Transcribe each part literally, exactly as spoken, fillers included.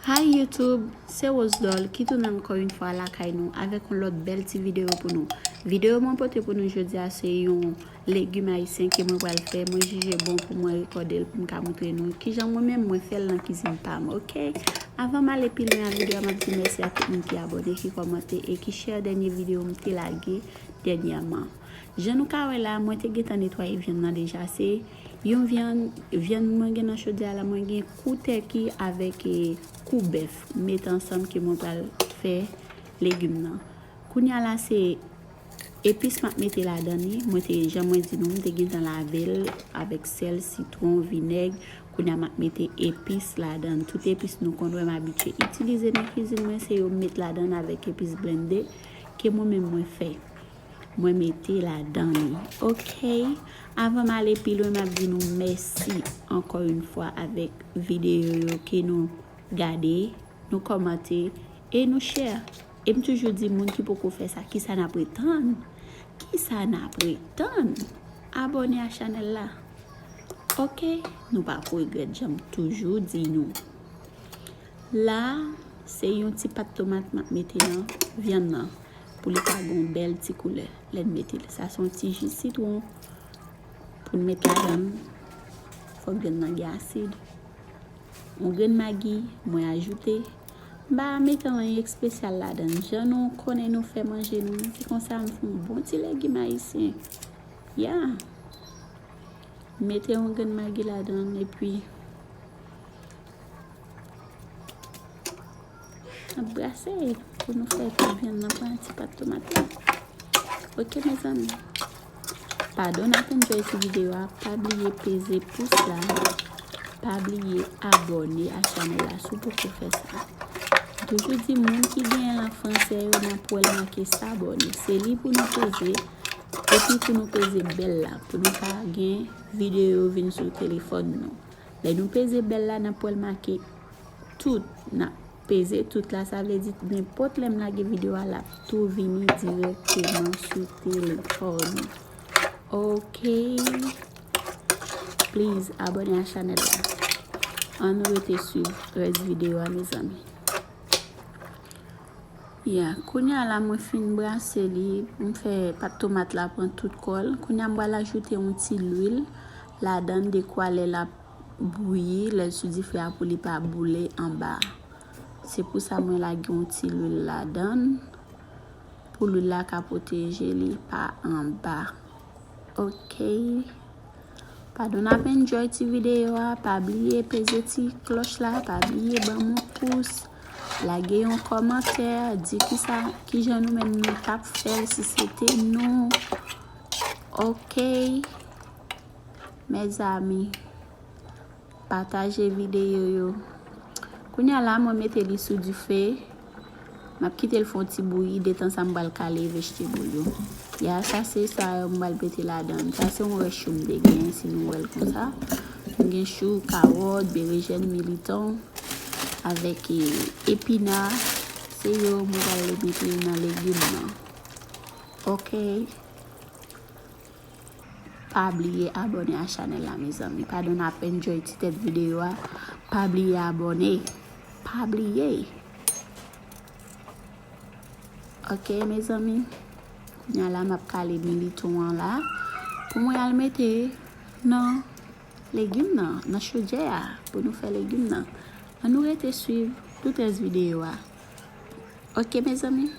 Hi YouTube, se Rose Doll ki tounen ankò yon fwa lakay nou avèk yon lòt bèl ti videyo pou nou. Videyo mwen pote pou nou jodi a se yon legim ayisyen ke mwen pral fè. Mwen jije bon pou mwen rekòde l pou m ka montre nou kijan mwen menm mwen fè l nan kizin pa m, oke? Avan m ale pi lwen a videyo a, m ap di mèsi a tout moun ki abòne, ki kòmante e ki share dènye videyo m te lage dènyèman. Jan nou ka wè la, mwen te gentan netwaye vyann nan deja. Se yon vyann, vyann mwen gen nan chodyè a la, mwen gen kou tèki avèk, eh, kou bèf. M mete ansanm ke mwen pral fè legim nan. Kounye a la, se epis m ap mete ladan li. Mwen te, jan mwen di nou, m te gentan lave l avèk sèl, sitwon, vinèg. Kounye a, m ap mete epis ladan. Tout epis nou konn wè m abitye itilize nan kizin mwen, se yo m met ladan avèk epis blende ke mwen menm mwen fè. Mwen mete ladan li. Oke. Avan m ale pi lwen, m ap di nou mèsi ankò yon fwa avèk videyo yo ke nou gade, nou kòmante e nou share. E m toujou di moun ki poko fè sa, kisa n ap ret tann? Kisa n ap ret tann? Abòne a chanèl la. Oke, nou pa ko regrèt jan m toujou di nou. La, se yon ti pat tomat m ap mete nan vyann nan pou li ka gen yon bèl ti koulè lè n mete l. Sa se yon ti ji sitwon pou n met ladan l. Fòk vyann nan gen asid. Yon grenn magi, mwen ajoute. M pa mete anyen espesyal ladan l. Jan nou konnen nou fè manje nou, se konsa m fè yon bon ti legim ayisyen. Ya. Mete yon grenn magi ladan l, epi n ap brase pou nou fè tout vyann nan pran ti pat tomat la. Oke, mezanmi. Padon n ap enjoy ti videyo a. Pa bliye peze pous la. Pa bliye abòne a chanèl la si w poko fè sa. M toujou di moun ki genyen l an fransè yo, n ap wè l make s'abonner. Se li pou nou peze. Epi pou nou peze bèl la, pou nou ka gen videyo yo vin sou telefòn nou. Lè nou peze bèl la, n ap wè l make tout. N ap peze tout la, sa vle di nenpòt lè m lage videyo a, l ap tou vini dirèkteman sou telefòn ou. Oke. Please, abòne a chanèl la. Ann rete swiv rès videyo a, mezanmi. Ya, kounye a la mwen fin brase li, m fè pat tomat la pran tout kò l. Kounye a m pral ajoute yon ti lwil ladan l dekwa lè l ap bouyi, lè l sou dife a pou li pa boule anba. Se pou sa mwen lage yon ti lwil ladan l pou lwil la ka pwoteje li pa anba. Oke. Padon n ap enjoy ti videyo a. Pa bliye peze ti klòch la. Pa bliye ban m yon pous. Lage yon kòmantè. Di kisa, kijan nou menm nou t ap fè l si se te nou. Oke. Mezanmi. Pataje videyo yo. Kounye a la, mwen mete li sou dife. M ap kite l fè yon ti bouyi, detan sa m pral kale vejtebou yo. Ya, sa se sa yo m pral mete ladan l. Sa se yon rès chou m te gen, si nou wè l konsa. M gen chou, kawòt, berejèn, militon, avèk, eh, epina. Se yo mwen pral mete nan legim nan. Oke. Pa bliye abòne a chanèl la, mezanmi. Padon n ap enjoy ti tèt videyo a. Pa bliye abòne. Pa bliye. Oke, mezanmi. Kounye a la, m ap kale militon an la. Pou mwen al mete nan legim nan, nan chodyè a, pou nou fè legim nan. Ann nou rete swiv tout rès videyo a. Oke, mezanmi.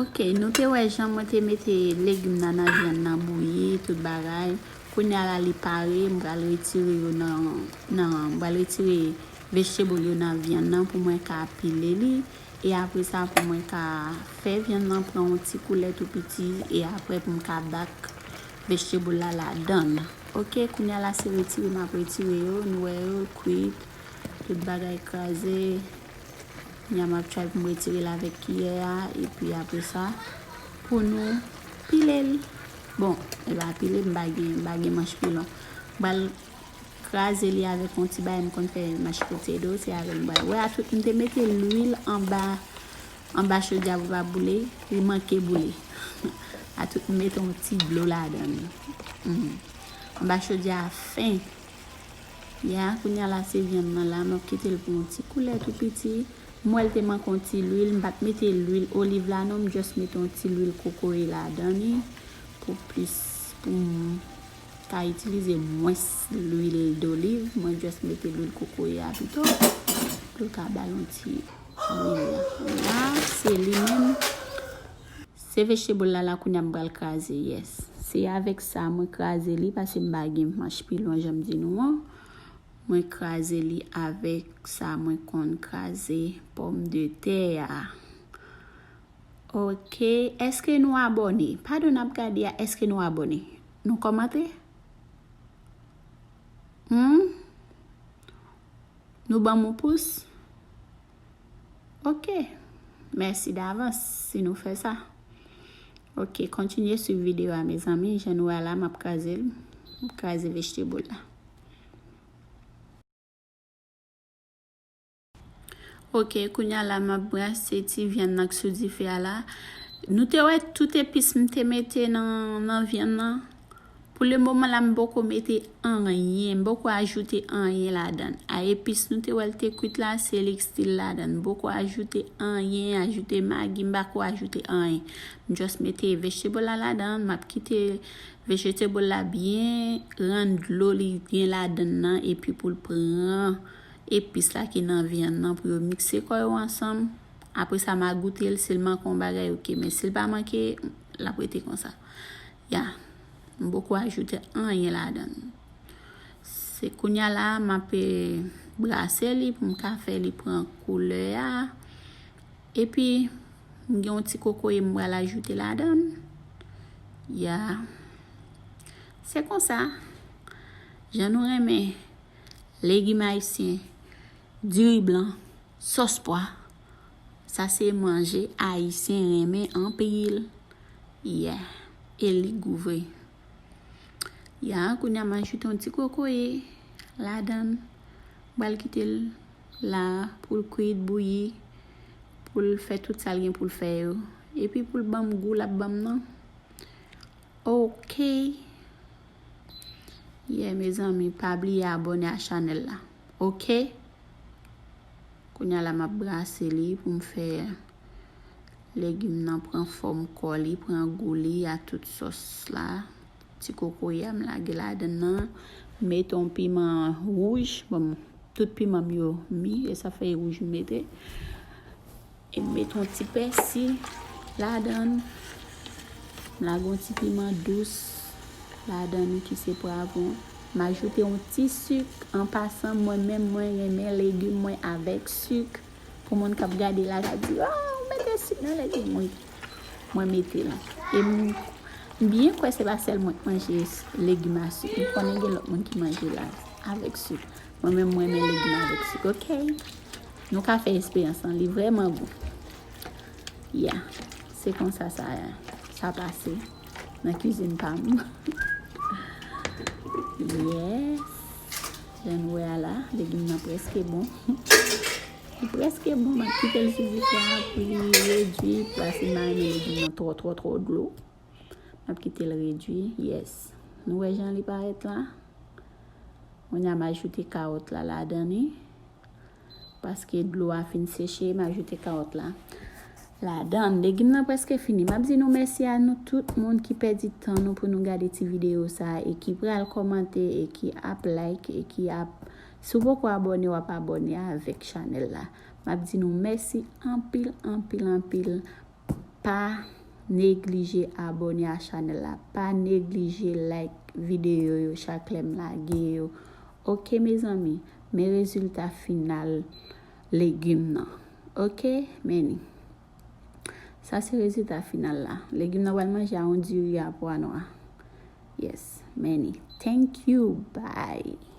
Ok, nou te wè jan mwen te mete legim nan nan vyann nan bouyi, tout bagay. Kounye a la li pare, m pral retire yo nan, nan, m pral retire vegetable yo nan vyann nan pou mwen ka pile li. E apre sa pou mwen ka fè vyann nan pran yon ti koulè tou piti. E apre pou m ka bak vegetable la ladann. Ok, kounye a la se retire m ap retire yo, nou wè yo kwit, tout bagay kraze. Kounye a m ap try pou m retire l avèk kiyè a, epi apre sa, pou nou pile l. Bon, e pa pile, m pa gen, m pa gen manch pi long. M pral kraze li avèk yon ti bagay m konn fè mashed potato, se avè l m pral. Wè a tout, m te mete lwil anba, anba chodyè pou pa boule, li manke boule. A tout, m mete yon ti dlo ladann. Mhm. Anba chodyè a fen. Ya, kounye a la se vyann nan la, m ap kite l pou yon ti koulè tou piti. M wè l te manke yon ti lwil, m pa t mete lwil oliv la non, m just mete yon ti lwil kokoye ladan li pou plis, pou m ka itilize mwens lwil doliv. Mwen just mete lwil kokoye a pito pou l ka ba l yon ti lwil la. La, se li menm. Se vegetable la, la kounye a m pral kraze, yes. Se avèk sa mwen kraze li, paske m pa gen manch pi long jan m di nou an. Mwen kraze li avèk sa mwen konn kraze pòmdetè a. Ok, èske nou abòne? Padon n ap gade a, èske nou abòne? Nou kòmante? Hmm? Nou ban m yon pous? Ok. Mèsi davans si nou fè sa. Ok, kontinye swiv videyo a, mezanmi. Jan nou wè la, m ap kraze l. M ap kraze vegetable la. Ok, kounye a la, m ap brase ti vyann nan k sou dife a la. Nou te wè tout epis m te mete nan, nan vyann nan. Pou le moman la, m poko mete anyen, m poko ajoute anyen ladan. A epis nou te wè l te kwit la, se li k still ladan. M poko ajoute anyen, ajoute magi, m pako ajoute anyen. M just mete vegetable la ladan, m ap kite vegetable la byen rann dlo li gen ladan nan, epi pou l pran epis la ki nan vyann nan pou yo mikse kò yo ansanm. Apre sa, m a goute l, si l manke yon bagay, ok, men si l pa manke, l ap rete konsa. Ya, m poko ajoute anyen ladan. Se kounye a la, m ap, eh, brase li pou m ka fè li pran koulè a. Epi, m gen yon ti kokoye m pral ajoute ladan. Ya. Se konsa. Jan nou renmen legim ayisyen, diri blan, sòs pwa. Sa se manje ayisyen renmen anpil. Yeah. E li gou vre. Ya, kounye a m ajoute yon ti kokoye ladan. M pral kite l la pou l kwit, bouyi, pou l fè tout sa l gen pou l fè yo. Epi pou l ban m gou l ap ban m nan. Ok. Yeah, mezanmi, pa bliye abòne a chanèl la. Ok? Kounye a la, m ap brase li pou m fè legim nan pran fòm kò li, pran gou li a tout sòs la. Ti kokoye a m lage ladan nan. Mete yon piman wouj. Bon, tout piman m yo mi, e sa fè e wouj m mete. E m mete yon ti pèsi ladan. M lage yon ti piman dous ladan ki se pwavwon. M ajoute yon ti sik. An pasan, mwen menm, mwen renmen legim mwen avèk sik. Pou moun k ap gade la, k ap di, "Oh, ou mete sik nan legim." Wi. Mwen mete l. E m, m byen kwè se pa sèl mwen k manje s-, legim a sik. M konnen gen lòt moun ki manje l a, avèk sik. Mwen menm, mwen renmen legim avèk sik, ok? Nou ka fè esperyans lan, li vrèman bon. Ya, se konsa sa, sa pase nan kizin pa m. Yes. Jan nou wè a la, legim nan prèske bon. Li prèske bon, m ap kite l sou dife a pou li redui, paske m pa renmen legim nan twò, twò, twò dlo. M ap kite l redui, yes. Nou wè jan li parèt la? Kounye a m ajoute kawòt la ladan li. Paske dlo a fin seche, m ajoute kawòt la ladan. Legim nan prèske fini. M ap di nou mèsi a nou tout moun ki pèdi tan nou pou nou gade ti videyo sa a e ki pral kòmante e ki ap like e ki ap, si w poko abòne, w ap abòne avèk chanèl la. M ap di nou mèsi anpil, anpil, anpil. Pa neglije abòne a chanèl la. Pa neglije like videyo yo chak lè m lage yo. Ok, mezanmi, men rezilta final legim nan. Ok, men li. Sa se rezilta final la. Legim nan pral manje a yon diri a pwa nwa. Yes, men li. Thank you. Bye.